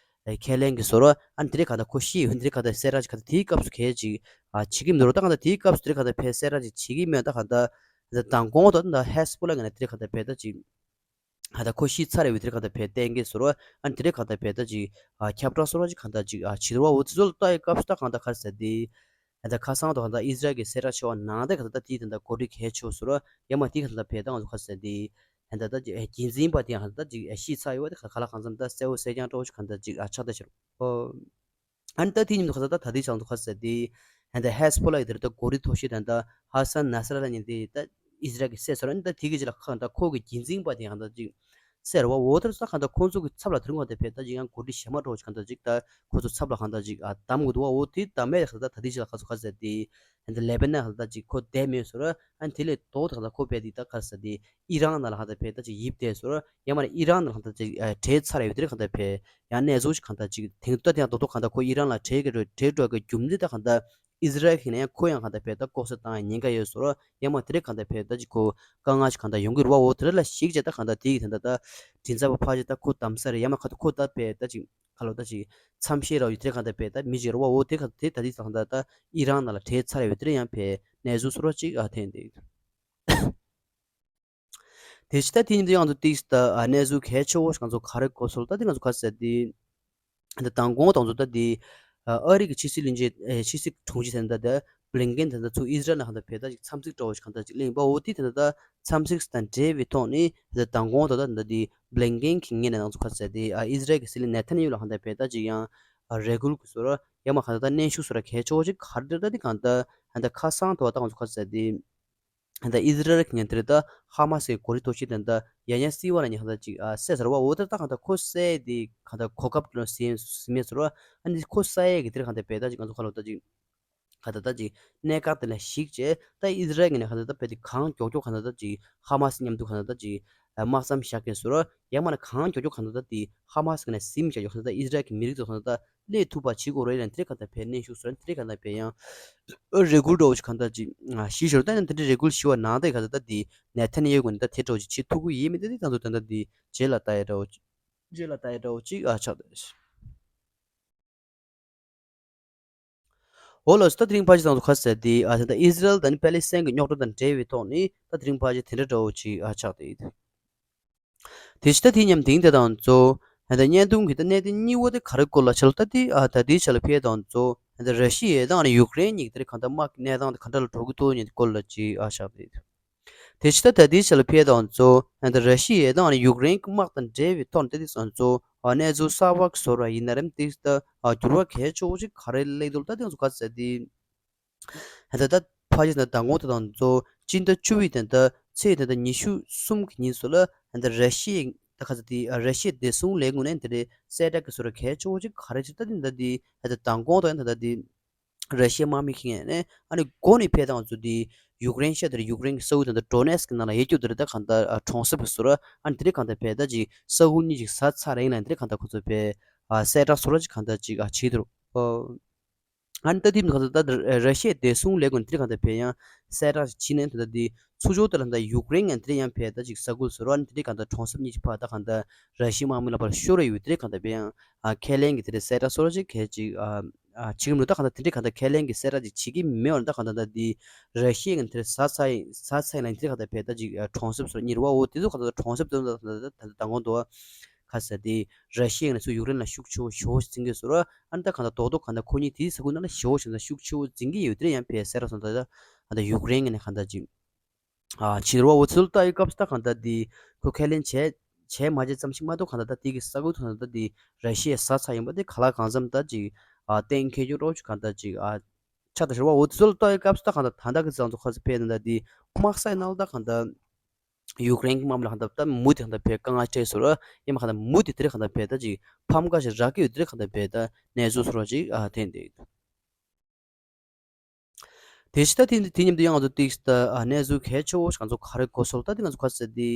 ཨེ་ཁས་ལེན་གྱི་བཟོ་འདྲ་ཨ་ནི་དེ་འདྲའི་གང་ལྟར་ཁོ་ཤི་ཡོད་དེ་འདྲའི་གང་ལྟར་གསལ་བསྒྲགས་ཅིག་གང་ལྟར་དེའི་སྐབས་སུ་གལ་ཅིག་ཨ་བྱེད་ཀྱི་མི་འདུག་ད་གང་ལྟར་དེའི་སྐབས་སུ་དེ་འདྲའི་གང་ལྟར་བས་གསལ་བསྒྲགས་ཅིག་བྱེད་ཀྱི་མེད་ད་གང་ལྟར་ད་མདང་དགོང་དུ་ད་ཧེ་སི་བྷོ་ལ་གི་ནས་དེ་འདྲའི་གང་ལྟར་བས་ད་ཅིག་ཨ་ད་ཁོ་ཤི་ཚར་རེ་བའི་དེ་རེད་གང་ལྟར་བས་གཏན་འཁེལ་བཟོ་འདྲ་ཨ་ནི་དེ་རེད་གང་ལྟར་བས་ད་ཅིག་ཨ་ཁྱབ་བསྒྲགས་བཟོ་འདྲ་ཅིག་གང་ལྟར་ཅིག་ཨ་བྱེད་འདུག་བ་འོ་དེ་ཚོ་ལ་ལྟ་ཡི་སྐབས་སུ་ད་གང་ལྟར་ག་རེ་ཟེར་དེ། ཨ་ད་ཁ་སང་དུ་གང་ལྟར་ཨི་ཟི་རལ་གྱི་གསལ་བསྒྲགས་བྱས་པ་ནང་དེ་གང་ལྟར་ད་དེའི་དེ་འདྲ་འགོ་ཁྲིད་གལ་ཆེ་བཟོ་འདྲ་ཡ་མ་དེ་གང་ལྟར་བས་ད་ང་ཚོ་ག་རེ་ཟེར་དེ། ཨ་ད་ད་ཅིག་ཨ་རྒྱུན་འཛིན་པ་དེ་གང་ལྟར་ད་ཅིག་ཨ་ཤི་ཚར་ཡོད་བ་དེ་ག་ལ་གང་འཚམ་ད་གསལ་བོ་གསལ་རྐྱང་འདྲ་བོ་ཞིག་གང་ལྟར་ཅིག་ཨ་ཆགས་བསྡད་ཤག་ཨོ། ཨ་ནི་ད་དེ་མཉམ་དུ་ཁ་ས་ད་ད་ལྟའི་ཆ་ལ་ཁ་ས་དེ་ཨ་ད་ཧེ་སི་བྷོ་ལ་ཡི་དེར་ད་འགོ་ཁྲིད་མཐོ་ཤོས་དང་ད་ཧ་སན་ནཱ་སི་ར་ལ་གཉིས་དེ་ད་ཨི་ཟི་རལ་གྱི་བསད་ཚར། ཨ་ནི་ད་དེ་གི་རྗེས་ལ་ཁ་ད་ཁོ་གི་རྒྱུན་འཛིན་པ་དེ་གང་ལྟར་ཅིག་བསད་ར་བ་འོ་དེར་ས་གང་ལྟར་ཁོང་ཚོ་གི་ཚབ་ལ་དེ་རིང་བ་དེ་བས་ད་ཅིག་ཡང་འགོ་ཁྲིད་གཞན་མ་འགྲོ་ཅིག་གང་ལྟར་ཅིག་ད་ཁོ་ཚོ་ཚབ་ལ་གང་ལྟར་ཅིག་ཨ་བདམས་དགོས་འདུག་བ་འོ་དེ་ད་མེད་ཁ་ད་ད་ལྟའི་ཆ་ལ་ཁ་ཚོ་ཁ་ས་དེ་ཨ་ད་ལེ་བྷ་ནན་ཁ་ད་ཅིག་ཁོ་བསྡད་མེད་ཟེར། ཨ་ནི་དེ་ལས་ལྡོག་ད་གང་ལྟར་ཁོ་བས་དེ་ད་ཁ་ས་དེ་ཨི་རན་ནང་ལ་གང་ལྟར་བས་ད་ཅིག་ཡིབ་བསྡད་ཟེར། ཡང་མ་ནི་ཨི་རན་ནང་ལ་གང་ལྟར་ཅིག་ཨ་བྲོས་ཚར་ཡོད་དེ་གང་ལྟར་བས་ཡང་གནས་ཚུལ་ཅིག་གང་ལྟར་ཅིག་དེང་ད་དེ་ཡང་རྡོག་རྡོག་གང་ལྟར་ཁོ་ཨི་རན་ལ་བྲོས་ཀྱི་རེད། བྲོས་འགྲོ་གི་རྒྱུ་མཚན་ད་གང་ལྟར་ཨི་ཟི་རལ་གྱི་ནས་ཡང་ཁོ་ཡང་གང་ལྟར་བས་ད་ལྐོག་ཟ་བཏང་ཡ་ཉེན་ཁ་ཡོད་ཟེར། ཡང་མ་དེ་རེད་གང་ལྟར་བས་ད་ཅིག་ཁོ་དཀའ་ངལ་ཞིག་གང་ལྟར་ཡོང་གི་རེད་བ། འོ་དེ་རེད་ལ་གཞིགས་བྱས་ད་གང་ལྟར་དེ་གི་དེ་འདྲ་ད་མགྲིན་ཚབ་པ་ཕལ་ཆེར་ད་ཁོ་བདམས་ས་རེད། ཡང་མ་ཁ་ད་ཁོ་ད་བས་ད་ཅིག་ག་ལོ་ད་ཅིག་མཚམས་བཞག་རོགས་ཡོད་དེ་གང་ལྟར་བས་ད་མི་ཅིག་རེད་བ། འོ་དེ་ག་དེ་ད་དེ་གང་ལྟར་ད་ཨི་རན་ནང་ལ་བྲོས་ཚར་ཡོད་དེ་ཡང་བས་གནས་ཚུལ་བཟོ་འདྲ་ཅིག་ཨ་འཐེན་དེ། དེ་ཕྱི་ད་དེ་ཉིན་དུ་ཡང་དུ་ཏིག་ད་ཨ་གནས་ཚུལ་གལ་ཆེ་བོ་ཞིག་ང་ཚོ་ག་རེ་གོ་སོང་ད་དེ་ང་ཚོ་ག་ཟེར་དེ། ད་མདང་དགོང་དང་ཚོ་ད་དེ་ཨ་རི་གི་ཕྱི་སྲིད་བློན་ཆེན་ཨེ་ཕྱི་སྲིད་དྲུང་ཆེ་ཟེར་ན་ད་ད་བྷི་ལིན་ཀེན་ད་ད་ཚུར་ཨི་ཟི་རལ་ནང་ད་བས་ད་ཅིག་འཚམས་གཟིགས་འདྲ་བོ་ཞིག་གང་ད་ཅིག་གླེང་བ། འོ་དེ་ད་ད་འཚམས་གཟིགས་དང་འབྲེལ་བའི་ཐོག་ནས་ད་མདང་དགོང་ད་ད་ད་དེ་བྷི་ལིན་ཀེན་གྱི་ངོས་ནས་ང་ཚོ་ག་ཟེར་དེ་ཨ་ཨི་ཟི་རལ་གི་སྲིད་བློན་ནེ་ཐན་ཡ་ཧུ་ལ་གང་ད་བས་ད་ཅིག་ཡང་ཨ་རེ་སྐུལ་གི་བཟོ་འདྲ་ཡང་མ་གང་ད་ད་གནོན་ཤུགས་བཟོ་འདྲ་གལ་ཆེ་བོ་ཞིག་ག་རེ་ད་དེ་གང་ད་ད་ཁ་སང་དུ་བ་ད་ང་ཚོ་ག་ཟེར་དེ། ད་ཨི་ཟི་རལ་གྱི་ངན་དེར་ད་ཧ་མ་སི་གི་འགོ་ཁྲིད་མཐོ་ཤོས་དེ་ད་ཡ་ཡ་སི་ཝ་ལ་ཉེ་གང་ད་ཅིག་ཨ་བསད་ཟེར་བ། འོ་ད་ད་གང་ད་ཁོ་བསད་དེ་གང་ད་གོ་སྐབས་ལ་ཟིན་ཟིན་མེད་ཟེར་བ། ཨ་ནི་ཁོ་བསད་ཡས་ཀྱི་དེར་གང་ད་བས་ད་ཅིག་ང་ཚོ་ག་ལོ་ད་ཅིག་གང་ད་ད་ཅིག་གནད་འགག་དེ་ལ་གཞིགས་བྱས་ད་ཨི་ཟི་རལ་གྱི་ནས་གང་ད་ད་བས་དེ་གང་མགྱོགས་མགྱོགས་གང་ད་ད་ཅིག་ཧ་མ་སི་མཉམ་དུ་གང་ད་ད་ཅིག་དམག་མཚམས་བཞག་གི་ཟེར་བ། ཡང་མ་ན་གང་མགྱོགས་མགྱོགས་གང་ད་ད་དེ་ཧ་མ་སི་གི་ནས་ཟིན་བཞག་ཡོད་གང་ད་ད་ཨི་ཟི་རལ་གྱི་མི་རིགས་ཚོ་གང་ད་ད། སླེབས་ཐུབ་པ་བྱེད་དགོས་རེད་ལབ་དེ་ག་ད་བས་གནོན་ཤུགས་སོགས་དེ་ག་ད་བས་ཡང་རེ་སྐུལ་འདྲ་བོ་ཞིག་ག་ད་ཅིག་ཞུས་ཞོར་ད་ནི་དེ་འདྲའི་རེ་སྐུལ་ཞུ་བ་ནང་དེ་ག་ད་ད་དེ་ནེ་ཐན་ཡ་ཧུ་ནི་ད་དེ་འདྲ་བོ་ཅིག་བྱེད་ཐུབ་ཀྱི་ཡིན་མིན་དེ་དེ་ད་ཚོ་ད་ད་དེ་རྗེས་ལ་ལྟ་ཡ་འདྲ་བོ་ཅིག་རྗེས་ལ་ལྟ་ཡ་འདྲ་བོ་ཅིག་ཨ་ཆགས་ཏེ། འོ་ལགས་སོ། ད་དེ་རིང་ཕལ་ཆེར་ད་ཚོ་ག་ཟེར་དེ་ཨ་ད་ཨི་ཟི་རལ་དང་ནི་པེ་ལི་སི་ཐན་གྱི་རྙོག་དྲ་དང་འབྲེལ་བའི་ཐོག་ནས་ད་དེ་རིང་ཕལ་ཆེར་དེ་འདྲ་འདྲ་བོ་ཅིག་ཨ་ཆགས་ཏེ། དེ་ཕྱི་ད་དེ་མཉམ་དེང་དེ་དང་གཙོ། ད་བརྙན་ཐུང་གི་ད་གནད་དོན་གཉིས་པོ་དེ་ག་རེ་སྐོར་ལ་ཆ་ལ་ད་དེ་ཨ་ད་དེའི་ཆ་ལ་ཕེ་དང་གཙོ། ད་ར་ཤི་ཡ་དང་ཡུཀ་རེན་གཉིས་ཀྱི་དེ་གང་ལྟར་དམག་གི་གནས་སྟངས་དེ་ག་འདྲ་ལ་འགྲོ་གི་འདུག་ཉིད་སྐོར་ལ་ཅིག་ཨ་བཞག་དེ། དེ་ཕྱི་ད་ད་ལྟའི་ཆ་ལ་ཕེབས་དང་ཚོ་ད་ར་ཤི་ཡ་དང་ཡུཀ་རེན་གྱི་དམག་དང་འབྲེལ་བའི་ཐོག་ནས་ད་ལྟའི་ཚོ་གནས་ཚུལ་གསར་པ་བཟོ་ར་ཡིན་ན་རེད། ད་འགྱུར་བ་གལ་ཆེ་བོ་ཅིག་ག་རེ་སླེབས་འདུག་ད་ལྟའི་ཚོ་ག་ཚོད་དེ། ད་ད་ཕ་ཇི་ན་མདང་དགོང་དེ་དང་གཙོ་སྤྱི་ཟླ་བཅུ་པའི་དེ་འདྲ་ཚེས་དེ་འདྲ་ཉི་ཤུ་གསུམ་གྱི་ཉིན་སུ་ལ་ད་ར་ཤི་ཡའི་ད་ག་ཚོད་དེ་ར་ཤི་ཡའི་བདེ་སྲུང་ལས་ཁུངས་ནས་དེ་རེད་གསལ་བསྒྲགས་ཀྱི་བཟོ་འདྲ་གལ་ཆེ་བོ་ཅིག་ག་རེ་བྱས་ད་དེ་འདྲ་དེ་ད་མདང་དགོང་དང་ད་ད་དེ་ར་ཤི་ཡའི་དམག་མི་ཁེངས་ནས་ཨ་ནི་འགོ་ནས་ཕེབས་དང་ཚོ་དེ་ཡུཀ་རེན་ཤ་དེ་རེད་ཡུཀ་རེན་གྱི་ས་ཁུལ་དེ་འདྲ་ཌོ་ནེ་སི་ཀི་ནང་ལ་ཡོད་རྒྱུ་དེ་རེད། ད་གང་ལྟར་གྲོང་གསེབ་ཀྱི་བཟོ་འདྲ་ཨ་ནི་དེ་རེད་གང་ལྟར་ཕེབས་ད་ཅིག་ས་ཁུལ་གཉིས་ཅིག་ཟ་ཚར་རེད་ཡིན་ལ་དེ་རེད་གང་ལྟར་ཁོ་ཚོ་ཕེབས་གསལ་བསྒྲགས་བཟོ་འདྲ་ཅིག་གང་ལྟར་ཅིག་བྱས་འདུག་ཨ་ནི་ད་དེ་མིན་གང་ལྟར་ད་ར་ཤི་ཡའི་བདེ་སྲུང་ལས་ཁུངས་དེ་རིང་གང་ལྟར་བས་ཡང་གསལ་བསྒྲགས་ཤིག་བྱས་ནས་ད་ལྟ་དེ་ཚུར་ཕྱོགས་དེ་ལ་ད་ཡུཀ་རེན་ཡང་དེ་རིང་ཡང་བས་ད་ཅིག་ས་ཁུལ་བཟོ་ར་ཨ་ནི་དེ་རིང་གང་ལྟར་གྲོང་གསེབ་གཉིས་ཀྱི་བར་ད་གང་ལྟར་ར་ཤི་ཡའི་དམག་མི་ལ་བར་ཤོར་ཡོད་དེ་རིང་གང་ལྟར་བས་ཡང་ཨ་ཁས་ལེན་གྱི་དེ་རིང་གསལ་བསྒྲགས་བཟོ་འདྲ་ཅིག་གལ་ཅིག་ཨ་ཨ་བྱེད་ཀྱི་མི་འདུག་ད་གང་ལྟར་དེ་རིང་གང་ལྟར་ཁས་ལེན་གྱི་གསལ་བསྒྲགས་ཅིག་བྱེད་ཀྱི་མེད་པ་ད་གང་ལྟར་ད་དེ་ར་ཤི་ཡ་ཡང་དེ་རིང་ཟ་ཚར་ཡིན་ཟ་ཚར་ཡིན་ལ་དེ་རིང་གང་ལྟར་བས་ད་ཅིག་ཨ་གྲོང་གསེབ་བཟོ་འདྲ་གཉིས་རེད་བ། འོ་དེ་ཚོ་གང་ལྟར་གྲོང་གསེབ་དེ་ཚོ་ད་ད་ད་ད་མདང་དགོང་དུ་ཁ་ས་དེ་ར་ཤི་ཡ་ནས་ཚུར་ཡུཀ་རེན་ལ་ཤུགས་ཆེ་བོ་ཞེ་བོ་ཞིག་འཛིན་གྱི་ཡོད་ཟེར་ར། ཨ་ནི་ད་གང་ལྟར་རྡོག་རྡོག་གང་ལྟར་ཁོ་གཉིས་དེའི་ས་ཁུལ་ནང་ལ་ཞེ་བོ་ཞིག་ད་ཤུགས་ཆེ་བོ་འཛིན་གྱི་ཡོད་དེ་ཡང་བས་གསལ་བསྒྲགས་སོང་། ད་ད་ད་ཡུཀ་རེན་ནས་གང་ལྟར་ཅིག་ཨ་ཕྱི་རུ་བ་འོ་ཚུལ་ལྟ་ཡི་སྐབས་སུ་ད་གང་ལྟར་དེ་ཁོ་ཁས་ལེན་བྱས་བྱས་མ་བྱས་ཙམ་ཞིག་མ་གཏོགས་གང་ལྟར་ད་དེ་གི་ས་ཁུལ་གང་ལྟར་ད་དེ་ར་ཤི་ཡས་ཟ་ཚར་ཡིན་པ་དེ་ག་ལ་གང་འཚམ་ད་ཅིག་ཨ་གཏན་འཁེལ་རྒྱུ་རོགས་ཅིག་གང་ལྟར་ཅིག་ཨ་ཆགས་ད་ཕྱི་རུ་བ་འོ་ཚུལ་ལྟ་ཡི་སྐབས་སུ་ད་གང་ལྟར་ད་ལྟ་གི་ཙང་ཚོ་ཁ་ཚ་ཕེ་ནང་ད་དེ་དམག་སའི་ནང་ལ་ད་གང་ལྟར། ཡུཀ་རེན་གྱི་དམག་མི་ལ་གང་ལྟར་ད་མུ་དེ་གང་ལྟར་བས་དཀའ་ངལ་འཕྲད་སོང་ར། ཡང་མ་གང་ལྟར་མུ་དེ་དེ་རེད་གང་ལྟར་བས་ད་ཅིག་ཕམ་ཁ་ཞིག་རག་གི་ཡོད་དེ་རེད་གང་ལྟར་བས་ད་གནས་ཚུལ་སོང་ར་ཅིག་ཨ་ཐེན་དེ་འདུག་དེ་ཕྱི་ད་དེ་དེ་མཉམ་དུ་ཡང་ང་ཚོ་ཏིག་ད་ཨ་གནས་ཚུལ་གལ་ཆེ་བོ་ཞིག་ང་ཚོ་ག་རེ་གོ་སོང་ད་དེ་ང་ཚོ་ག་ཟེར་དེ་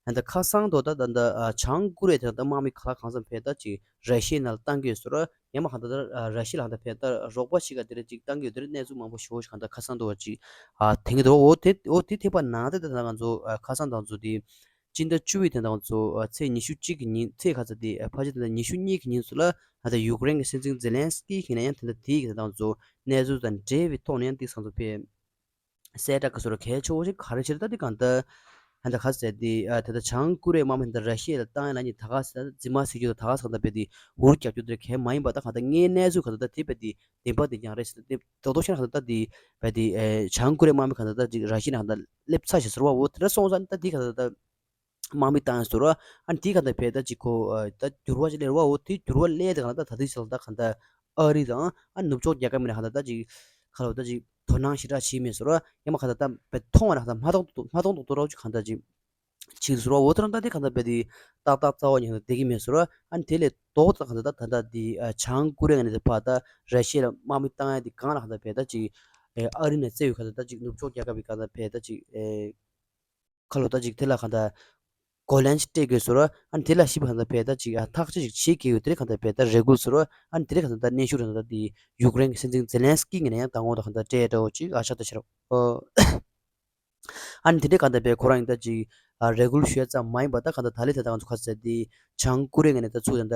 ད་ལྟ་ཁ་སང་དོ་ད་ད་ལྟ་ཨ་བྱང་ཀོ་རི་ཡ་དེ་ད་ལྟ་དམག་མི་ག་ལ་གང་འཚམ་བས་ད་ཅིག་ར་ཤི་ཡའི་ནང་ལ་བཏང་གི་ཡོད་སོང་ར། ཡང་མ་གང་ལྟར་ད་ར་ཤི་ལ་གང་ལྟར་བས་ད་རོགས་པ་ཞིག་ག་དེ་རེད་ཅིག་བཏང་གི་ཡོད་དེ་རེད། གནས་ཚུལ་མང་པོ་ཞེ་བོ་ཞིག་གང་ལྟར་ཁ་སང་དུ་བ་ཅིག་ཨ་དེང་གི་འདུག་འོ་དེ་འོ་དེ་ཐེག་པ་ནང་དེ་ད་ང་ཚོ་ཨ་ཁ་སང་དང་ཚོ་དེ་སྤྱི་ཟླ་བཅུ་པའི་དེ་དང་ཚོ་ཨ་ཚེས་ཉི་ཤུ་གཅིག་གི་ཉིན་ཚེས་ག་ཚོད་དེ་ཨ་ཕལ་ཆེར་དེ་ད་ཉི་ཤུ་གཉིས་ཀྱི་ཉིན་ཚོ་ལ་ད་ལྟ་ཡུཀ་རེན་གྱི་སྲིད་འཛིན་ཛེ་ལན་སི་ཀི་གིས་ནས་ཡང་དེ་ད་དེའི་གི་དེ་དང་ཚོ་གནས་ཚུལ་དང་འབྲེལ་བའི་ཐོག་ནས་ཡང་དེ་སང་ཚོ་ཕེབས། གསལ་བསྒྲགས་ཀྱི་བཟོ་འདྲ་གལ་ཆེ་བོ་ཞིག་ག་རེ་བྱས་ད་དེ་གང་ལྟར་ད་ལྟ་ག་ཟེར་དེ་ཨ་ད་ལྟ་བྱང་ཀོ་རི་ཡའི་དམག་མི་ད་ར་ཤི་ཡ་ལ་བཏང་ཡ་ལ་ནི་ད་ག་ཟེར་ད་རྫི་མ་ཟེར་རྒྱུ་ད་ག་ཟེར་ད་བས་དེ་འུར་རྒྱབ་རྒྱུ་དེ་གལ་མ་ཡིན་པ་ད་གང་ལྟར་ངའི་གནས་ཚུལ་གང་ལྟར་ད་དེ་བས་དེ་བདེན་པ་དེ་ཀྱང་རེད་ཟེར་ད་དེ་རྡོག་རྡོག་ཤེས་ན་གང་ལྟར་ད་དེ་བས་དེ་ཨེ་བྱང་ཀོ་རི་ཡའི་དམག་མི་གང་ལྟར་ད་ཅིག་ར་ཤི་ཡ་ན་གང་ལྟར་སླེབས་ཚར་ཞེས་ཟེར་བ་འོ་དེ་འདྲ་སོང་ཙང་ད་དེ་གང་ལྟར་ད། དམག་མི་བཏང་ཡ་ཟེར་བ། ཨ་ནི་དེའི་གང་ལྟར་བས་ད་ཅིག་གོ་ཨ་ད་འགྱུར་བ་ཞིག་སླེབས་རེད་བ། འོ་དེ་འགྱུར་བ་སླེབས་དེ་གང་ལྟར་ད་དུས་ཚོད་ལ་ད་གང་ལྟར་ཨ་རི་དང་ཨ་ནུབ་ཕྱོགས་རྒྱལ་ཁབ་མི་ལ་གང་ལྟར་ད་ཅིག་ག་ལ་ད་ཅིག་དོ་སྣང་ཞེ་དྲག་བྱེད་མེད་ཟེར་བ། ཡང་མ་གང་ལྟར་ད་བས་མཐོང་བ་ན་གང་ལྟར་མ་མཐོང་མ་མཐོང་མཐོང་མཐོང་རོགས་ཅིག་གང་ལྟར་ཅིག་བྱེད་ཟེར་བ། འོ་དེ་རང་ད་དེ་གང་ལྟར་བས་དེ་ཏག་ཏག་རྩ་བ་ཉིད་ནས་བསྡད་ཀྱི་མེད་ཟེར་བ། ཨ་ནི་དེ་ལས་ལྡོག་ད་གང་ལྟར་ད་ད་ལྟ་དེ་ཨ་བྱང་ཀོ་རི་ཡ་ནས་དེ་ཕར་ད་ར་ཤི་ཡ་ལ་དམག་མི་བཏང་ཡ་དེ་གང་ལ་གང་ལྟར་བས་ད་ཅིག་ཨ་རི་ནས་བཙལ་བའི་གང་ལྟར་ད་ཅིག་ནུབ་ཕྱོགས་རྒྱལ་ཁབ་ཀྱི་གང་ལྟར་བས་ད་ཅིག་ཨེ། ཁ་ལོ་ད་ཅིག་དེ་ལ་གང་ལྟར་གོ་ལན་ཅིག་སྤྲད་དགོས་ཟེར་བ། ཨ་ནི་དེ་ལ་ཞིབ་གང་ལྟར་བས་ད་ཅིག་ཨ་ཐག་གཅོད་ཅིག་བྱེད་དགོས་ཡོད་དེ་གང་ལྟར་བས་ད་རེ་སྐུལ་ཟེར་བ། ཨ་ནི་དེ་གང་ལྟར་ད་གནོན་ཤུགས་རེ་གང་ལྟར་དེ་ཡུཀ་རེན་གྱི་སྲིད་འཛིན་ཛེ་ལན་སི་ཀི་ངོས་ནས་ཡང་ད་ངོ་ད་གང་ལྟར་སྤྲད་འདྲ་བོ་ཅིག་ཨ་ཤ་ད་ཤ་རོ། ཨ་ནི་དེ་འདྲ་གང་ལྟར་བས་ཁོ་རང་ཡིན་ད་ཅིག་ཨ་རེ་སྐུལ་ཞུ་ཡ་ཙམ་མ་ཡིན་པ་ད་གང་ལྟར་ད་ལི་དེ་ད་ང་ཚོ་ཁ་ཟེར་དེ་བྱང་ཀོ་རི་ཡ་ངོས་ནས་ད་ཚུར་ད་ལྟ།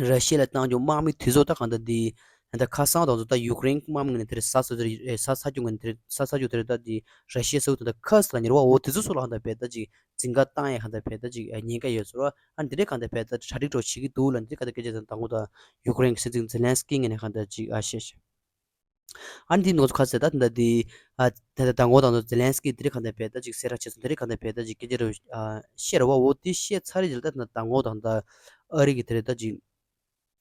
ར་ཤི་ཡ་ལ་བཏང་རྒྱུ་དམག་མི་དེ་ཚོ་ད་གང་ལྟར་འདི་ད་ཁ་སང་དང་ཚོ་ད་ཡུཀ་རེན་དམག་མི་ངོས་ནས་དེར་ས་ས་དེར་ས་ས་རྒྱུ་ངོས་ནས་དེར་ས་ས་རྒྱུ་དེར་ད་འདི་ར་ཤི་ཡའི་ས་ཁུལ་དེ་ད་ཁ་ས་ལ་ཉེ་བ་འོ་དེ་ཚོ་སོགས་ལ་གང་ལྟར་བས་ད་ཅིག་འཛིང་ག་བཏང་ཡས་གང་ལྟར་བས་ད་ཅིག་ཉེན་ཁ་ཡོད་ཚོར་བ། ཨ་འདི་འདྲའི་གང་ལྟར་བས་ད་གྲ་སྒྲིག་འགྲོ་བྱེད་ཀྱི་འདུག་ལ་འདི་ག་ད་སྐད་ཆ་དང་དང་པོ་ད་ཡུཀ་རེན་གྱི་སྲིད་འཛིན་ཛེ་ལན་སི་ཀི་ངོས་ནས་གང་ལྟར་ཅིག་ཨ་བཤད་ཤག་ཨ་ནི་འདི་ནོར་ཁ་ཟེར་ད་ད་འདི་ཨ་ད་ད་ད་ངོ་དང་ད་ཛེ་ལན་སི་ཀི་འདི་རེད་གང་ལྟར་བས་ད་ཅིག་གསལ་བསྒྲགས་བྱས་སོང་། འདི་རེད་གང་ལྟར་བས་ད་ཅིག་སྐད་ཆ་རེ་ཨ་བཤད་རེད་བ། འོ་དེ་བཤད་ཚར་རེད་ད་ད་ད་ངོ་དང་ད་ཨ་རི་གི་དེ་རེད་ད་ཅིག་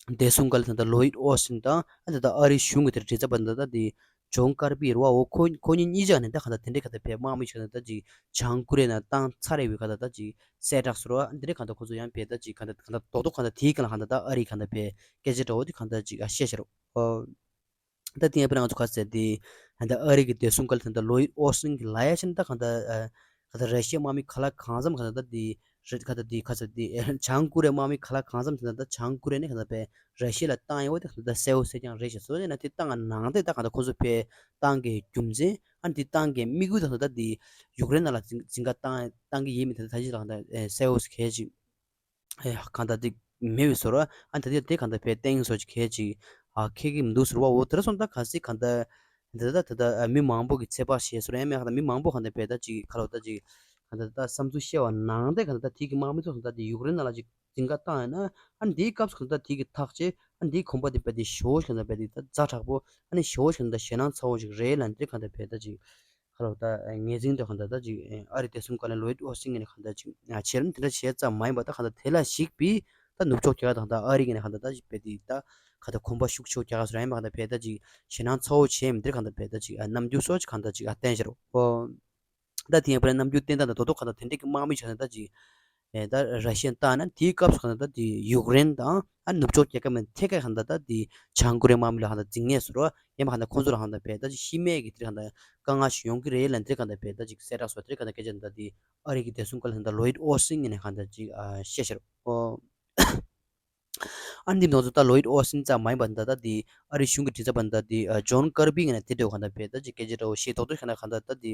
བདེ་སྲུང་བཀའ་བློན་ད་ད་ལོ་ཡིད་ཨོ་སི་ཊིན་དང་ཨ་ད་ད་ཨ་རི་གཞུང་གི་དེ་རེད་མགྲིན་ཚབ་པ་ད་ད་འདི་ཇོན་ཀར་པི་རེད་བ། འོ་ཁོ་ཁོ་གཉིས་གཉིས་ཆ་ནས་ད་གང་ལྟར་དེ་འདྲས་གང་ལྟར་བས་དམག་མི་ཆ་ནས་ད་ཅིག་བྱང་ཀོ་རི་ཡ་ནང་བཏང་ཚར་རེད་བའི་གང་ལྟར་ད་ཅིག་གསལ་བསྒྲགས་སོང་རེད་བ། འདི་རེད་གང་ལྟར་ཁོ་ཚོ་ཡང་བས་ད་ཅིག་གང་ལྟར་གང་ལྟར་རྡོག་རྡོག་གང་ལྟར་དེའི་སྒང་ལ་གང་ལྟར་ད་ཨ་རི་གང་ལྟར་བས་སྐད་ཆ་འདྲ་བོ་དེ་གང་ལྟར་ཅིག་ཨ་བཤད་བཞག་རོགས། ད་དེ་ཡང་དཔེར་ན་ང་ཚོ་ག་ཟེར་དེ་ད་ཨ་རི་གི་བདེ་སྲུང་བཀའ་བློན་ད་ལོ་ཡིད་ཨོ་སི་ཊིན་གྱིས་ལབ་ཡ་བྱས་ན་ད་གང་ལྟར་ཨ་གང་ལྟར་ར་ཤི་ཡའི་དམག་མི་ག་ལ་གང་འཚམ་གང་ལྟར་ད་དེ་རེད་ག་ད་དེ་ག་ཟེར་དེ་བྱང་ཀོ་རི་ཡའི་དམག་མི་ག་ལ་གང་འཚམ་དེ་ད་ད་བྱང་ཀོ་རི་ཡ་ནས་གང་ལྟར་བས་ར་ཤི་ཡ་ལ་བཏང་ཡོད་པ་དེ་གང་ལྟར་གསལ་བོ་གསལ་རྐྱང་རེད་ཤག་སོ་ཡིན་ན་དེ་བཏང་ནང་དེ་ད་གང་ལྟར་ཁོ་ཚོ་བས་བཏང་གི་རྒྱུ་མཚན་ཨ་ནི་དེ་བཏང་གི་དམིགས་ཡུལ་ད་གང་ལྟར་དེ་ཡུཀ་རེན་ནང་ལ་འཛིང་འཛིང་ག་བཏང་བཏང་གི་ཡིན་མིན་དེ་ད་ད་ཅི་ལ་གང་ལྟར་གསལ་བོ་གལ་ཅིག་ཨེ་གང་ལྟར་དེ་མེད་པའི་བཟོ་འདྲ། ཨ་ད་དེ་དེ་གང་ལྟར་བས་བསྟན་བཟོ་ཅིག་གལ་ཅིག་ཨ་ཁེགས་ཀྱི་མི་འདུག་ཟེར་བ། འོ་དེ་འདྲ་སོང་ད་གལ་སྲིད་གང་ལྟར་ད་ལྟ་ད་ལྟ་མི་མང་པོ་གི་ཚོད་དཔག་བྱས་སོང་ཡང་མེད་གང་ལྟར་མི་མང་པོ་གང་ལྟར་བས་ད་ཅིག་ག་ལ་ད་ཅིག་གང་ལྟར་ད་བསམ་ཚུལ་བཤད་པ་ནང་དེ་གང་ལྟར་ད་དེ་གི་དམག་མི་ཚོ་གང་ལྟར་དེ་ཡུཀ་རེན་ནང་ལ་ཅིག་འཛིང་ག་བཏང་ཡོད་ན་ཨ་ནི་དེའི་སྐབས་སུ་གང་ལྟར་དེ་གི་ཐག་བཅད་ཨ་ནི་དེའི་གོམ་པ་དེ་བས་དེ་ཞེ་པོ་ཞིག་གང་ལྟར་བས་དེ་ད་ཛ་དྲག་པོ་ཨ་ནི་ཞེ་པོ་ཞིག་གང་ལྟར་ཞེད་སྣང་ཚ་བོ་ཞིག་རེད་ལ་འདི་གང་ལྟར་བས་ད་ཅིག་ ག་རེ་ད་ངོས་འཛིན་དེ་གང་ལྟར་ད་ཅིག་ཨ་རི་བདེ་སྲུང་བཀའ་བློན་ལོ་ཡིད་ཨོ་སི་ཊིན་ནས་གང་ལྟར་ཅིག་བྱས་རུང་དེ་འདྲ་བྱས་ཙམ་མ་ཡིན་པ་ད་གང་ལྟར་དེ་ལ་གཞིགས་པའི་ད་ནུབ་ཕྱོགས་རྒྱལ་ཁབ་དང་ད་ཨ་རི་གི་ནས་གང་ལྟར་ད་ཅིག་དཔེ་དེ་ད་གང་ལྟར་གོམ་པ་ཤུགས་ཆེ་རྒྱག་ག་སོ་ར་ཡིན་པ་གང་ལྟར་བས་ད་ཅིག་ཞེད་སྣང་ཚ་བོ་བྱས་མི་འདིར་གང་ལྟར་བས་ད་ཅིག་ཨ་རྣམ་འགྱུར་སོགས་ཅིག་གང་ལྟར་ཅིག་ཨ་བསྟན་ཤར་ཨོ། ད་དེ་ཡང་བར་རྣམ་འགྱུར་བསྟན་སྟངས་དང་རྡོག་རྡོག་གང་ལྟར་དེ་འདྲས་ཀྱི་དམག་མི་བྱས་ནས་ད་ཅིག་ཨེ་ད་ར་ཤི་ཡ་བཏང་ན་དེའི་སྐབས་སུ་གང་ལྟར་ད་དེ་ཡུཀ་རེན་དང་ཨ་ནུབ་ཕྱོགས་རྒྱལ་ཁབ་མི་ཐད་ཀར་གང་ལྟར་ད་དེ་བྱང་ཀོ་རི་ཡའི་དམག་མི་ལ་གང་ལྟར་འཛིང་ངེས་སུ་རོ་ཡིན་པ་གང་ལྟར་ཁོང་ཚོ་ལ་གང་ལྟར་བས་ད་ཅིག་ཤི་རྨས་ཀྱི་དེར་གང་ལྟར་དཀའ་ངལ་ཞིག་ཡོང་གི་རེད་ལབ་དེར་གང་ལྟར་བས་ད་ཅིག་གསལ་བསྒྲགས་སོགས་དེར་གང་ལྟར་སྐད་ཆ་འདི་ད་དེ་ཨ་རི་གི་བདེ་སྲུང་བཀའ་བློན་ད་ལོ་ཡིད་ཨོ་སི་ཊིན་ནས་གང་ལྟར་ཅིག་ཨ་བཤད་ཤར་ཨོ། ཨ་ནི་འདི་ང་ཚོ་ད་ལོ་ཡིད་ཨོ་སི་ཊིན་ཙམ་མ་ཡིན་པ་འདི་ད་ལྟ་འདི་ཨ་རི་གཞུང་གི་མགྲིན་ཚབ་པ་འདི་ད་འདི་ཨ་ཇོན་ཀར་པི་ངོས་ནས་དེ་འདྲ་གང་ལྟར་བས་ད་ཅིག་སྐད་ཆ་འདྲ་བོ་ཞིག་རྡོག་རྡོག་གང་ལྟར་གང་ལྟར་ད་འདི་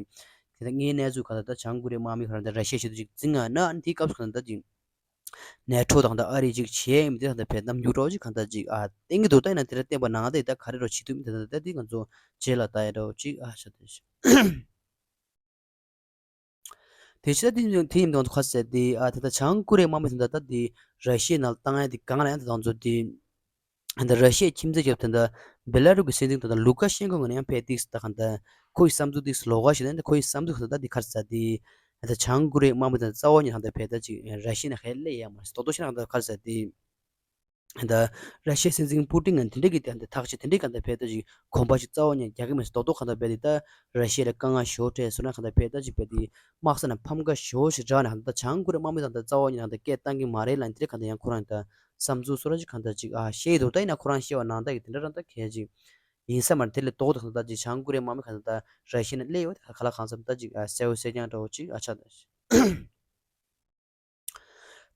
དེ་ད་ངའི་གནས་ཚུལ་གང་ལྟར་ད་བྱང་ཀོ་རི་ཡའི་དམག་མི་གང་ལྟར་ད་ར་ཤི་ཡ་ཞེ་དྲག་ཅིག་འཛིང་ང་ན་ཨ་ནི་དེའི་སྐབས་སུ་གང་ལྟར་ད་ཅིག་ནེ་ཊོ་དང་ད་ཨ་རི་ཅིག་བྱས་ཡིན་དེ་གང་ལྟར་བས་རྣམ་འགྱུར་འདྲ་བོ་ཅིག་གང་ལྟར་ཅིག་ཨ་བསྟན་གྱི་འདུག་ད་ཡིན་ན་དེ་འདྲ་བསྟན་པ་ནང་ད་ད་ག་རེ་འདྲ་བོ་བྱེད་ཐུབ་མིན་དེ་ད་ད་འདི་ང་ཚོ་རྗེས་ལ་ད་ཡ་འདྲ་བོ་ཅིག་ཨ་ཤ་དེ་ཤ། དེ་ཕྱི་ད་དེ་དེ་ཡིན་དང་ཁ་ཟེར་དེ་ཨ་དེ་ད་བྱང་ཀོ་རི་ཡའི་དམག་མི་དེ་འདྲ་ད་དེ་ར་ཤི་ཡའི་ནང་བཏང་ཡ་དེ་གང་ལ་ཡང་དེ་དང་ཚོ་དེ་ཨ་ད་ར་ཤི་ཡའི་ཁྱིམ་མཚེས་རྒྱབ་དེ་འདྲ་བེ་ལ་རུ་གི་སྲིད་འཛིན་དེ་འདྲ་ལུ་ཀ་ཤེན་ཀོ་ངོས་ནས་ཡང་ཕེ་ཏིག་ད་གང་ད་ཁོ་ཡི་བསམ་ཚུལ་ཏིག་ལོགས་ཀ་ཞིག་ད་ཁོ་ཡི་བསམ་ཚུལ་གང་ད་དེ་ཁ་ཟེར་དེ་ཨ་ད་བྱང་ཀོ་རི་ཡའི་དམག་མི་དེ་རྩ་བ་ཉིད་གང་ད་ཕེ་ད་ཅིག་ར་ཤི་ཡ་ནས་ཧེ་ལས་ཡ་མ་རེད་རྡོག་རྡོག་ཤིག་ན་གང་ད་ཁ་ཟེར་དེ། ད་ར་ཤི་ཡའི་སྲིད་འཛིན་པུ་ཏིན་ང་དེ་འདྲ་གི་དེ་ཐག་གཅོད་དེ་འདྲའི་གང་ལྟར་བས་ད་ཅིག་གོམ་པ་ཞིག་རྩ་བ་ཉིད་རྒྱག་གི་མེད་རྡོག་རྡོག་གང་ལྟར་བས་དེ་ད་ར་ཤི་ཡ་ལ་དཀའ་ངལ་ཞོ་སྤྲད་སོང་ན་གང་ལྟར་བས་ད་ཅིག་བས་དེ་དམག་ས་ན་ཕམ་ཁ་ཞོ་ཞིག་རག་ན་གང་ལྟར་བྱང་ཀོ་རི་ཡའི་དམག་མི་དང་ད་རྩ་བ་ཉིད་གང་ལྟར་སྐད་བཏང་གི་མ་རེད་ལ་དེ་འདྲ་གང་ལྟར་ཡང་ཁོ་རང་ད་བསམ་ཚུལ་སོ་ར་ཅིག་གང་ལྟར་ཅིག་ཨ་བཤད་ཡི་འདུག་ད་ཡིན་ན་ཁོ་རང་བཤད་པ་ནང་ལྟར་གི་དེ་འདྲ་རང་ད་གལ་ཅིག་ཡིན་ས་མ་རེད་དེ་ལས་རྡོག་རྡོག་གང་ལྟར་ཅིག་བྱང་ཀོ་རི་ཡའི་དམག་མི་གང་ལྟར་ར་ཤི་ཡ་ན་སླེབས་ཡོད་དེ་ག་ལ་གང་འཚམ་ད་ཅིག་ཨ་གསལ་བོ་གསལ་རྐྱང་འདྲ་བོ་ཅིག་ཨ་ཆགས་ད།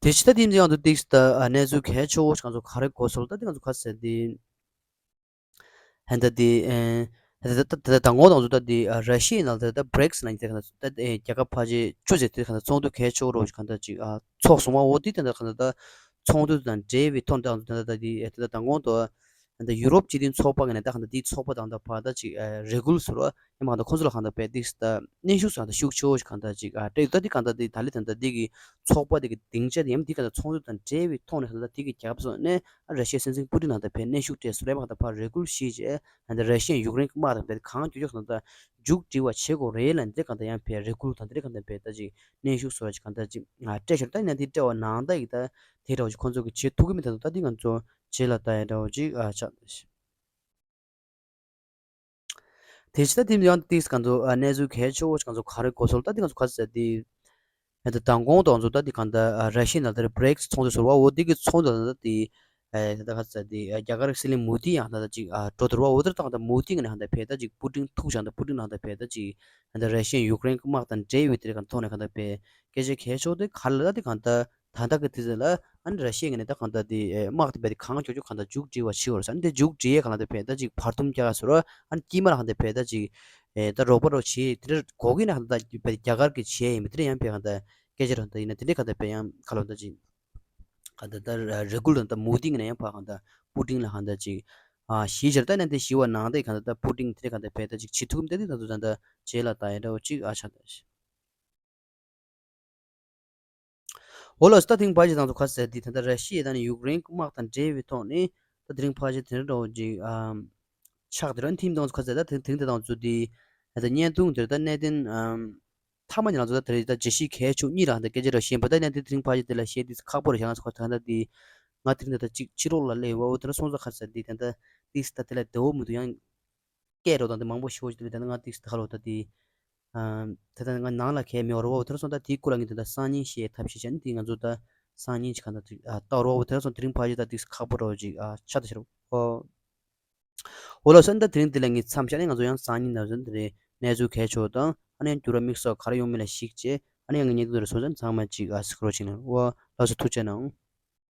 དེ་ཕྱི་ད་དེ་འདི་ཡང་དུ་ཏིག་ད་གནས་ཚུལ་གལ་ཆེ་བོ་ཞིག་ང་ཚོ་ག་རེ་གོ་སོང་ད་དེ་ང་ཚོ་ག་ཟེར་དེ། ཧན་ད་དེ་ཨེ་ད་ད་ད་ད་ད་ངོ་ང་ཚོ་ད་དེ་ར་ཤི་ཡའི་ནང་ད་ད་བྷི་རིག་སི་ནང་དེ་ག་ད་ད་རྒྱལ་ཁབ་ཕལ་ཆེར་བཅུ་ཙམ་དེ་ག་ད་ཚོགས་འདུ་གལ་ཆེ་བོ་རོ་ཞིག་ག་ད་ཅིག་ཨ་ཚོགས་སོང་བ་འོ་དེ་དེ་ད་ག་ད་ད་ཚོགས་འདུ་དང་འབྲེལ་བའི་ཐོག་ད་ད་ད་དེ་ད་ད་ངོ་ད་ད་ཡུ་རོབ་སྤྱི་མཐུན་ཚོགས་པ་གི་ནས་ད་ག་ད་དེའི་ཚོགས་པ་དང་ད་བར་ད་ཅིག་ཨ་རེ་སྐུལ་ཟེར་བ། ཡང་མ་གཏོགས་ཁོ་ཚོ་ལ་གང་ལྟར་བས་ཏིག་ད་གནོན་ཤུགས་སུ་གང་ལྟར་ཤུགས་ཆེ་བོ་ཞིག་གང་ལྟར་ཅིག་ཨ་སྤྲད་འདུག་ད་འདི་གང་ལྟར་འདི་ད་ལི་ད་ལྟ་འདི་གི་ཚོགས་པ་འདི་གི་སྡིངས་ཆ་འདི་ཡང་འདི་གང་ལྟར་ཚོགས་འདུ་དང་འབྲེལ་བའི་ཐོག་ནས་གང་ལྟར་འདི་གི་རྒྱལ་ཁབ་སོགས་ནས་ཨ་ར་ཤི་ཡའི་སྲིད་འཛིན་པུ་ཏིན་ལ་གང་ལྟར་བས་གནོན་ཤུགས་སྤྲད་སོང་རེད། མ་གཏོགས་ཕར་རེ་སྐུལ་ཞིག་བྱས་ཨ་ད་ར་ཤི་ཡའི་ཡུཀ་རེན་གི་དམག་དང་བས་གང་མགྱོགས་མགྱོགས་གང་ལྟར་མཇུག་སྒྲིལ་བ་བྱེད་དགོས་རེད་ལ་འདི་གང་ལྟར་ཡང་བས་རེ་སྐུལ་དང་འདི་གང་ལྟར་བས་ད་ཅིག་གནོན་ཤུགས་སོགས་ཅིག་གང་ལྟར་ཅིག་ཨ་སྤྲད་ཤོར་ད་ཡིན་ན་འདི་སྤྲད་པ་ནང་ལྟར་ཡིག་ད་དེ་འདྲ་བོ་ཅིག་ཁོ་ཚོ་གི་བྱེད་ཐུབ་ཀྱི་མི་འདུག་ད་འདི་ང་ཚོ་རྗེས་ལ་ད་ཡ་འདྲ་བོ་ཅིག་ཨ་ཆགས་ད་ཤི། དེ་ཕྱི་ད་དེ་ཡང་ཏིག་གང་དུ་ཨ་གནས་ཚུལ་གལ་ཆེ་བོ་ཞིག་གང་ཚོ་ག་རེ་གོ་སོང་ད་དེ་གང་ཚོ་ག་ཚོད་ཟེར་དེ། ཨ་ད་མདང་དགོང་དང་ཚོ་ད་དེ་གང་ད་ཨ་ར་ཤི་ཡ་ནང་དེར་བྷི་རིག་སི་ཚོགས་འདུ་ཟེར་བ་འོ་དེ་གི་ཚོགས་འདུ་ད་དེ་ཨ་ད་ག་ཚོད་ཟེར་དེ་ཨ་རྒྱ་གར་སྲིད་བློན་མོ་དི་ཡང་ད་ད་ཅིག་ཨ་འགྲོ་དོར་བ་འོ་དེར་ད་གང་ད་མོ་དི་ངོས་ནས་གང་ད་བས་ད་ཅིག་པུ་ཏིན་ཐུག་ཅང་ད་པུ་ཏིན་ནང་ད་བས་ད་ཅིག་ཨ་ད་ར་ཤི་ཡ་ཡུཀ་རེན་གི་དམག་དང་འབྲེལ་བའི་དེ་གང་ཐོག་ནས་གང་ད་བས་སྐད་ཆ་གལ་ཆེ་བོ་དེ་ག་རེ་ལ་ད་དེ་གང་ད། ད་ལྟ་གི་དུས་ཚོད་ལ་ཨ་ནི་ར་ཤི་ཡ་ངོས་ནས་ད་གང་ལྟར་དེ་དམག་དེ་རྦད་དེ་གང་མགྱོགས་མགྱོགས་གང་ལྟར་མཇུག་སྒྲིལ་བ་བྱེད་དགོས་རེད་ཟེར། ཨ་ནི་དེ་མཇུག་སྒྲིལ་ཡས་གང་ལྟར་དེ་བས་ད་ཅིག་བར་འདུམ་རྒྱག་ཡ་བཟོ་འདྲ། ཨ་ནི་དཀྱིལ་མ་ལ་གང་ལྟར་བས་ད་ཅིག་ཨེ་ད་རོགས་པ་རོགས་བྱེད་དེ་འདྲ་དགོས་ཀྱི་ན་གང་ལྟར་རྦད་དེ་རྒྱ་གར་གྱིས་བྱས་ཡིན་པ་དེ་འདྲ་ཡང་བས་གང་ལྟར་སྐད་ཆ་རང་ད་ཡིན་ན་དེ་འདྲ་གང་ལྟར་བས་ཡང་ཁ་ལོ་ད་ཅིག་གང་ལྟར་ད་རེ་སྐུལ་དང་ད་མུ་ཏིང་ནས་ཡང་ཕར་གང་ལྟར་པུ་ཏིང་ལ་གང་ལྟར་ཅིག་ཨ་ཞི་བྱར་ད་ན་དེ་ཞི་བ་ནང་དེ་གང་ལྟར་ད་པུ་ཏིང་དེ་འདྲ་གང་ལྟར་བས་ད་ཅིག་བྱེད་ཐུབ་མི་འདུག་དེ་ད་ད་ད་རྗེས་ལ་ད་ཡ་འདྲ་བོ་ཅིག་ཨ་ཆགས་ད་ཤི། འོ་ལགས་སོ། ད་དེ་རིང་ཕལ་ཆེར་དང་ཚོ་ཁ་གསལ་འདི་ད་ལྟ་ར་ཤི་ཡ་དང་ཡུཀ་རེན་དམག་དང་འབྲེལ་བའི་ཐོག་ནས་ད་དེ་རིང་ཕལ་ཆེར་དེ་འདྲ་འདྲ་བོ་ཅིག་ཨམ་ཆགས་དེ་རང་ཐིམ་དང་ཚོ་ཁ་གསལ་ད་དེ་དེ་རིང་དེ་དང་ཚོ་འདི་ད་བརྙན་ཐུང་དེར་ད་གནད་དོན་ཨམ་མཐའ་མ་ཉིད་ལ་ཚོ་ད་དེ་རིང་ད་བརྗོད་གཞི་གལ་ཆེ་གཉིས་རང་ད་སྐད་ཆ་ར་ཤེས་པ་ད་གནད་དོན་དེ་རིང་ཕལ་ཆེར་དེ་ལ་བཤད་དུས་ཁག་པོ་རེད་ཤག་ང་ཚོ་ཁ་ད་ད་འདི་ང་དེ་རིང་ད་ད་ཅིག་ཕྱི་ལོགས་ལ་སླེབས་ཡོད་པ་འོ་དེ་ར་སོང་ཙང་ཁ་གསལ་འདི་ད་ད་ཏིས་ད་དེ་ལ་བདེ་བོ་མི་འདུག་ཡང་། སྐད་རོ་དང་དེ་མང་པོ་ཞེ་པོ་ཞིག་དེ་ལས་ད་ང་ཏིག་སི་ད་ཧ་ལོ་ད་དེ། ད་ད་ང་ནང་ལ་གས་མེད་རོ་བོ་དེར་སོང་ད་དེའི་སྐོར་ལ་ངས་ད་ད་སང་ཉིན་བཤད་ཐབས་ཤེས་བྱས་ནས་དེ་ང་ཚོ་ད་སང་ཉིན་ཅིག་ག་ད་ད་རོ་བོ་དེར་སོང་དེ་རིང་ཕ་ཞིག་ད་ཏིག་སི་ཁག་པོ་རོ་ཅིག་ཆ་ད་ཤི་རོ། འོ་ལགས་སོ། ད་དེ་རིང་དེ་ལ་ངས་མཚམས་བཞག་ནས་ང་ཚོ་ཡང་སང་ཉིན་ནང་བཞིན་དེ་རེད་གནས་ཚུལ་གལ་ཆེ་བ་དང་ཨ་ནི་ཡང་འགྱུར་བ་དམིགས་བསལ་ག་རེ་ཡོང་མིན་ལ་གཞིགས་བྱས་ཨ་ནི་ཡང་ངས་ཉེ་དུ་དེར་སོང་ཙང་ཚང་མ་ཅིག་ཨ་སི་ཁ་རོ་ཅིག་ནས་འོ་ལགས་སོ་ཐུགས་རྗེ་གནང་།